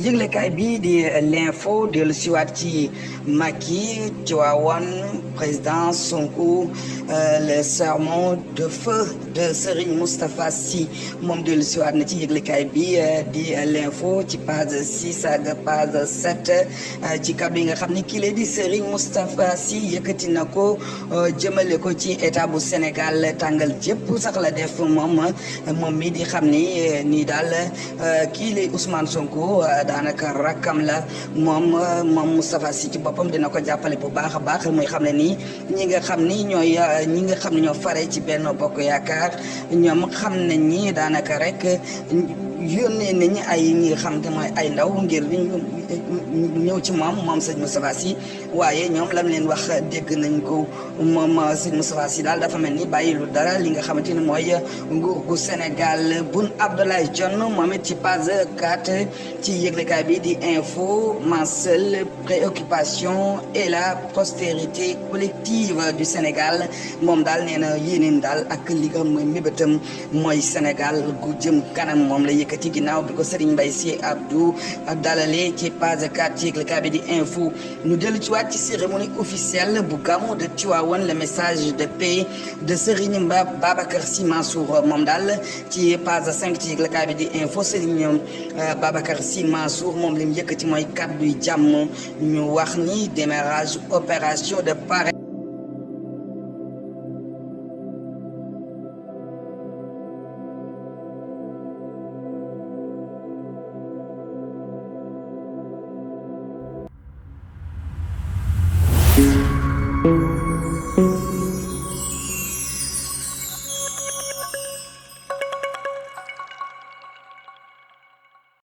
yëglekaay bi di l'info dellu siwaat ci Macky Tivaouane président Sonko le sermon de feu de Serigne Moustapha Sy moom dellu siwaat na ci yëglekaay bi di l'info ci page 6 ak page 7 ci kàddu yi nga xam ni kii la di Serigne Moustapha Sy yëkkati na ko jëmale ko ci état bu Sénégal tàngal jëpp sax la def moom mi di xam ni nii daal kii la Ousmane Sonko daanaka rakkam la moom Moustapha Sy ci boppam dina ko jàppale bu baax a baax muy xam ne nii ñi nga xam ni ñoo fare ci Benno Bokk Yaakaar ñoom xam nañ ni daanaka rek yónnee nañu ay ñi nga xam te mooy ay ndaw ngir ñëw ci moom sëñ Moustapha Sy waaye ñoom lam leen wax dégg nañ ko moom sëñ Moustapha Sy daal dafa mel ni bàyyilu dara li nga xamante ni mooy nguur gu Sénégal. Boun Abdallah Dionne moom it ci page 4 ci yëglekaay bi di info ma seule préoccupation est la prospérité collective du Sénégal moom daal nee na yéeneen daal ak li nga mooy mébétam mooy Sénégal gu jëm kanam moom la yëkkati ginnaaw bi ko Serigne Mbaye Sy Abdou dalale ci page 4 ci yëglekaay bi di info ñu dellu ci waat ci cérémonie officielle bu Gamou de Tivaouane le message de paix de Serigne Babacar Sy Mansour moom daal ci page 5 ci yëglekaay bi di info Serigne Babacar Sy Mansour moom li mu yëkkati mooy kàddu jàmm ñu wax ni démarrage opération de parrainage